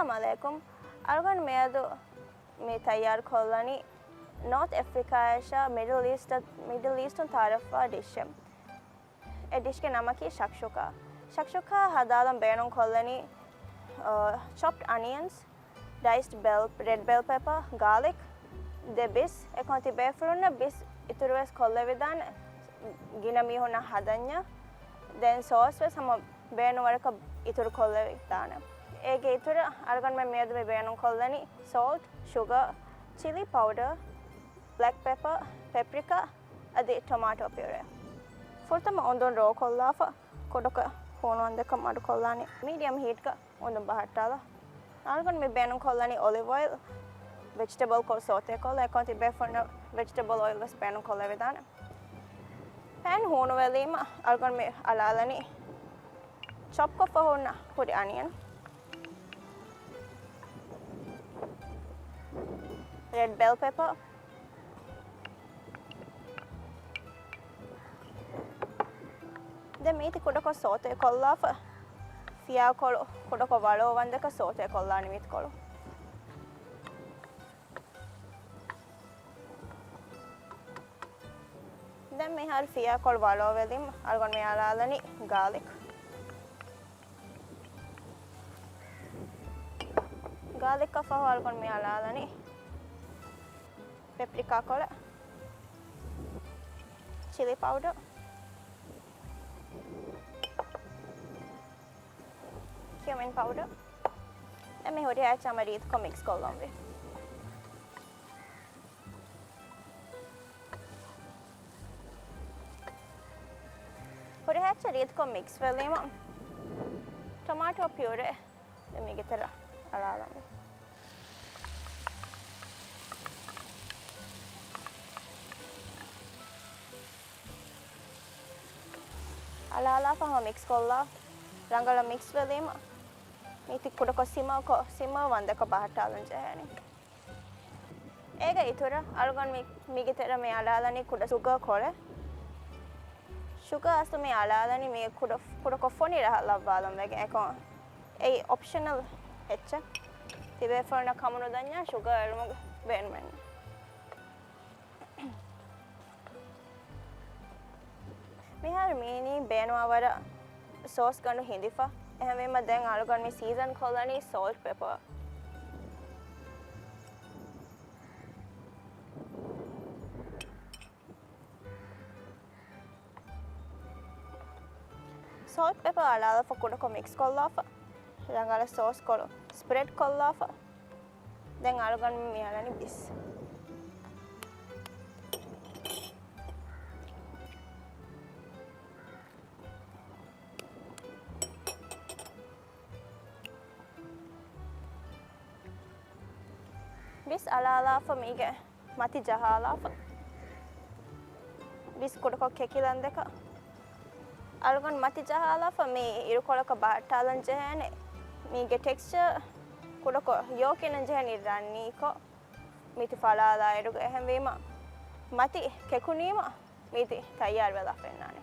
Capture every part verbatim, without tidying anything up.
އައްސަލާމު ޢަލައިކުމް. އަޅުގަނޑު މިއަދު މި ތައްޔާރު ކޮށްލަނީ ނޯތް އެފްރިކާއަށާ މިޑްލް އީސްޓަށް، މިޑްލް އީސްޓުން ތައާރަފްވާ ޑިޝެއް. އެ ޑިޝްގެ ނަމަކީ ޝަކްޝުކާ. ޝަކްޝުކާ ހަދާލަން ބޭނުން ކޮށްލަނީ، އަ، ޗޮޕްޑް އަނިއަންސް، ޑައިސްޑް ބެލް، ރެޑް ބެލް ޕެޕާ، ގާލިކް، ދެ ބިސް. އެކަމަ ތިބޭފުޅުންނަށް ބިސް އިތުރުވެސް ކޮށްލެވިދާނެ، ގިނަ މީހުންނަށް ހަދަންޏާ. ދެން ސޯސް ވެސް ހަމަ ބޭނުން ވަރަކަށް އިތުރު ކޮށްލެވިދާނެ. އޭގެ އިތުރަށް އަޅުގަނޑުމެން މިއަދު މި ބޭނުން ކޮށްލަނީ ސޯލްޓް، ޝުގަ، ޗިލީ ޕައުޑަ، ބްލެކް ޕެޕަ، ޕެޕްރިކާ، އަދި ޓޮމާޓޯ ޕިއުރޭ. ފުރަތަމަ އޮނދުން ރޯ ކޮށްލާފަ، ކުޑަކޮށް ހޫނު ވަންދެކަށް މަޑުކޮށްލާނީ. މީޑިއަމް ހީޓްގަ އޮނދުން ބަހައްޓާލާ. އަޅުގަނޑު މި ބޭނުން ކޮށްލަނީ އޮލިވް އޮއިލް، ވެޖިޓެބަލް ކޮޅު ސޯތޭ ކޮށްލަން. އެކަމަ ތިބޭފުޅުންނަށް ވެޖިޓެބަލް އޮއިލް ވެސް ބޭނުން ކޮށްލެވިދާނެ. ޕޭން ހޫނުވެލީމަ އަޅުގަނޑު މި އަޅާލަނީ ޗޮޕްކޮށްފަ ހުންނަ ހުރި އަނިއަން، ރެޑް ބެލް ޕެޕަ. ދެން މީތި ކުޑަކޮށް ސޯތޭ ކޮށްލާފަ، ފިޔާކޮޅު ކުޑަކޮށް ވަޅު ވަންދެކަށް ސޯތޭ ކޮށްލާނެ މީތި ކޮޅު. ދެން މިހާރު ފިޔާކޮޅު ވަޅު ވެލީމަ އަޅުގަނޑު މި އަޅާލަނީ ގާލިކް. ގާލިކްއަށް ފަހު އަޅުގަނޑު މި އަޅާލަނީ ޕެޕްރިކާ ކޮޅެއް، ޗިލީ ޕައުޑަ، ކިއުމިން ޕައުޑަ. ދެން މި ހުރިހާ އެއްޗެއް ހަމަ ރީތިކޮށް މިކްސް ކޮށްލަންވީ. ހުރިހާ އެއްޗެއް ރީތިކޮށް މިކްސް ވެލީމަ ޓޮމާޓޯ ޕިއުރޭ ދެން މީގެ ތެރެ އަޅާލަންވީ. އަޅާލާފަ ހަމަ މިކްސް ކޮށްލާ، ރަނގަޅަށް މިކްސް ވެލީމަ، މީތި ކުޑަކޮށް ސިމަ ކޮށް، ސިމަ ވަންދެކަށް ބަހައްޓާލަން ޖެހޭނެ. އޭގެ އިތުރަށް އަޅުގަނޑު މި، މީގެ ތެރެ މި އަޅާލަނީ ކުޑަ ޝުގަ ކޮޅެއް. ޝުގަ އަސްލު މި އަޅާލަނީ މި ކުޑަ، ކުޑަކޮށް ފޮނި ރަހަ ލައްވާލަން ވެގެން. އެކަމަ އެއީ އޮޕްޝަނަލް އެއްޗެއް. ތިބޭފުޅުންނަށް ކަމުނުދަންޏާ ޝުގަ އެޅުމުގެ ބޭނުމެއް ނެތް. މިހާރު މީނީ ބޭނުވާ ވަރަށް ސޯސް ގަނޑު ހިނދިފަ. އެހެންވީމަ ދެން އަޅުގަނޑު މި ސީޒަން ކޮށްލަނީ ސޯލްޓް ޕެޕަ. ސޯލްޓް ޕެޕަ އަޅާލާފަ ކުޑަކޮށް މިކްސް ކޮށްލާފަ، ރަނގަޅަށް ސޯސް ކޮޅު ސްޕްރެޑް ކޮށްލާފަ، ދެން އަޅުގަނޑު މި އަޅަނީ ބިސް. ބިސް އަޅާލާފަ މީގެ މަތި ޖަހާލާފަ، ބިސް ކުޑަކޮށް ކެކިލަން ދެކަ. އަޅުގަނޑު މަތި ޖަހާލާފަ މި އިރުކޮޅަކަށް ބަހައްޓާލަން ޖެހޭނެ. މީގެ ޓެކްސްޗަރ ކުޑަކޮށް ޔޯކިނަން ޖެހޭނީ ރަންނީކޮށް، މިތި ފަޅާލާއިރުގަ. އެހެންވީމަ މަތި ކެކުނީމަ މީތި ތައްޔާރު ވެލާ ފެންނާނެ.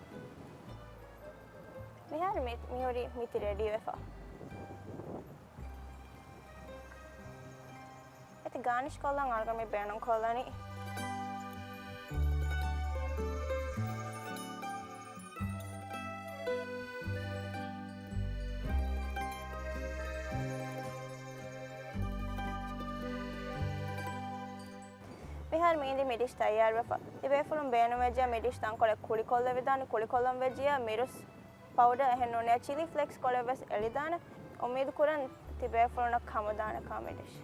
މިހާރު މި، މިހުރީ މިތި ރެޑީ ވެފަ. އެތި ގާނިޝް ކޮށްލަން އަޅުގަނޑު މި ބޭނުން ކޮށްލަނީ. މިހާރު މީނދި މި ޑިޝް ތައްޔާރުވެފަ. ތިބޭފުޅުން ބޭނުންވެއްޖެޔާ މި ޑިޝް ތަންކޮޅެއް ކުޅިކޮށްލެވިދާނެ. ކުޅިކޮށްލަން ވެއްޖެޔާ މިރުސް ޕައުޑަރ އެހެން ނޫނޭ ޗިލީ ފްލޭކްސް ކޮޅެއް ވެސް އެޅިދާނެ. އުއްމީދު ކުރަން ތިބޭފުޅުންނަށް ކަމުދާނެ ކާމެޑިޝް.